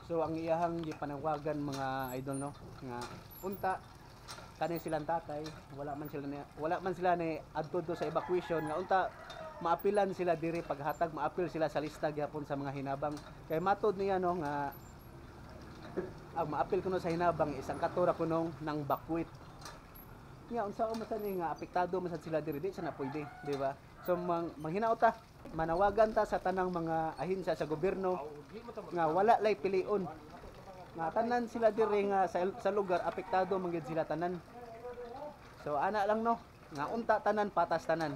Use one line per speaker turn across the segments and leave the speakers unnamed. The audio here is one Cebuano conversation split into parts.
So ang iyahang gipanawagan, mga idol, no, nga unta kani silang tatay wala man sila ni adto do sa evacuation, nga unta maapilan sila diri paghatag, maapil sila sa lista gyapon sa mga hinabang, kay matod niya, no, nga ang maapil kuno sa hinabang isang katura kunong nang bakwit nga unsa man sa ni nga apektado man sad sila diri, di sana pwede, di ba? So manghinaot ta, manawagan ta sa tanang mga ahensiya sa gobyerno nga wala lay pilion, nga tanan sila diri nga sa lugar apektado man gyud sila tanan. So ana lang, no, nga unta tanan patas tanan.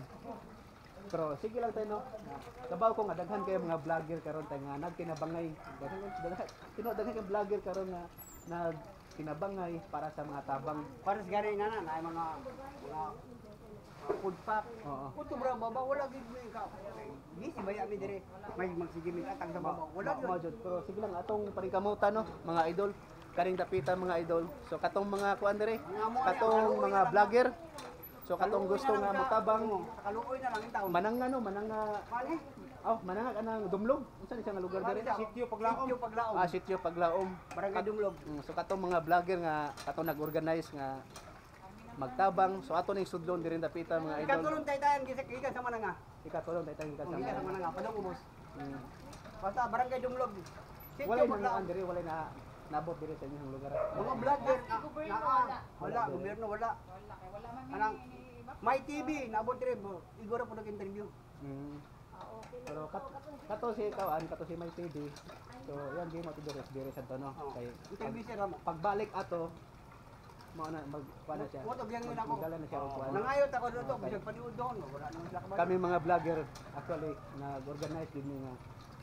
Pero sige lang tayo, no. Kabaw ko nga daghan kayo mga vlogger karon tayo nga nagtinabangay. Daghan daghan tinuod, daghan kay vlogger karon nga nagtinabangay para sa mga tabang.
Para sa gani nga na mga mga food pack.
Oo.
Kuto bra baba wala gid mi ka. Busy ba mi dire? May magsige mi atang sa baba. Wala
Mao
gyud.
Jud. Pero sige lang, atong paningkamutan, no, mga idol. Kaning dapita, mga idol. So katong mga kuan dire, katong mga vlogger. So katong gusto nga motabang,
Sa kaluoy na lang taon.
Mananga, no, mananga.
Mali.
Oh, mananga kanang Dumlog. Unsa ni siya nga lugar dire?
Sitio Paglaom. Sitio Paglaom.
Ah, sitio Paglaom.
Barangay Dumlog.
So katong mga vlogger nga katong nag-organize nga magtabang, so ato ning sudlon diri dapita, mga idol.
Ikatulong tayo tayo gikan gikan sa Mananga.
Ikatulong tayo tayo gikan sa
Gikan sa
mga.
Mananga padung ubos. Basta Barangay Dumlog. Sitio
Walay
Paglaom.
nang diri, walay na nabot diri sa inyong lugar?
Mga vlogger na, na wala, gobyerno wala.
Wala kay wala man
Anang
may iba.
May TV naabot dire mo. Igora po nag-interview.
Pero kato si kawan, kato si May TV. So yan di mo diri diri sa to, no.
Oh.
Kay
Interview siya ramo.
Pagbalik ato mo na mag kuan na siya.
Mo to biyang ako.
Magdala na siya og kuan.
Nangayot ako dito, bisag paniud doon, wala naman sila kabalo.
Kami mga vlogger actually nag-organize din mi nga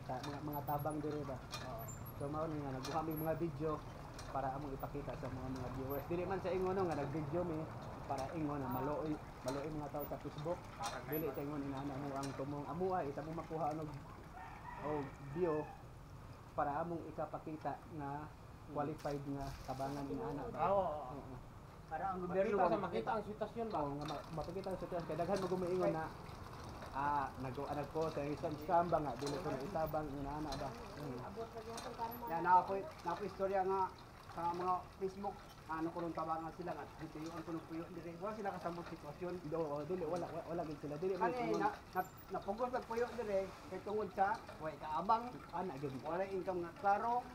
sa mga mga tabang diri ba. So mao ni nga nagbuha mi mga video para among ipakita sa mga mga viewers. Dili man sa ingon, no, nga nag-video mi para ingon na maluoy maluoy mga tao sa Facebook. Dili sa ingon inana mo ang tumong amua isa mo makuha og og view para among ikapakita nga qualified nga tabangan inana ba.
Oo.
Oo.
Para ang gobyerno
Makita sa
ba
makita ang sitwasyon ba?
Oo, nga mapakita sa sitwasyon kay daghan mo gumiingon na nag nag ko sa isang scam ba nga dili ko na itabang inana ba.
Yan na ako na ako istorya nga sa mga Facebook, ano ko nung tabangan sila nga gituyuan ko nung puyo dire. Wala sila kasabot sitwasyon.
Do, dili wala wala, wala gid sila, dili man
Kani
ingon
na, na napugos nagpuyo dire kay tungod sa way kaabang,
ana gyud.
wala income nga klaro.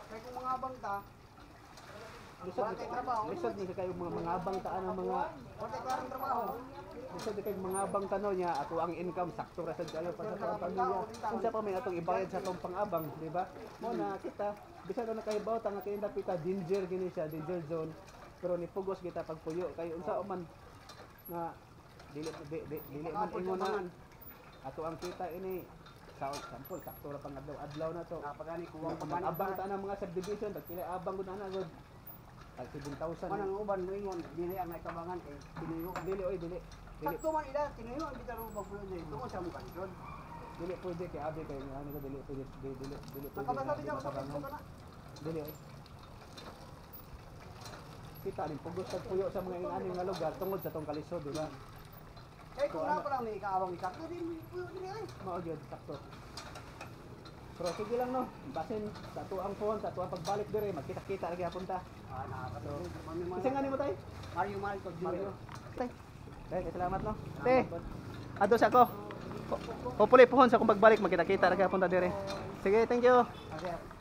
Kay kung mga abang ta,
Lisod
wala kay trabaho.
Lisod ni kayo mga mga abang ta ang mga
Wala kay klarong trabaho.
Lisod ni kay mga abang tanaw niya, ato ang income sakto ra sad kayo para sa atong pamilya. Unsa pa may atong ibayad sa atong pang-abang, di ba? Mo na kita bisan na nakahibaw ta nga kini dapita danger gini siya, danger zone. Pero ni pugos kita pagpuyo kay unsa man nga dili di, di, dili man
Makapod
ingon
sa
na
tabangan.
ato ang kita ini sa sample sakto ra pang adlaw adlaw na to.
Napagani kuwang pa
Abang ta na mga subdivision, tag pila abang gud ana gud? Tag 7,000.
Manang uban moingon dili ang naitabangan kay tinuyo.
Dili oy, dili. Dili
Sakto man ila tinuyo ang bitaw pagpuyo dire tungod sa among kalisod.
Dili pwede kay abi kay nga ano ko dili pwede, dili dili dili pwede.
Nakabasa
nga
din ako sa
matabangan.
Facebook ana.
Dili oy. Kita rin pugos tag puyo sa mga ingani nga lugar tungod sa tong kalisod, di ba?
Kay kung na pa lang may ikaawang isakto din puyo dire ay.
Mao gyud sakto. Pero sige lang, no, basin sa tuang phone, sa tuang pagbalik dire, magkita-kita lagi hapon ta.
Ah, nakakatuwa.
Kasi nga nimo tay?
Mario Malco Jr.
Mario. Tay. Tay, salamat, no. Te. Ado sa ako. Hopefully pohon sa akong pagbalik magkita-kita lagi hapon ta dire. Sige, thank you.
Okay.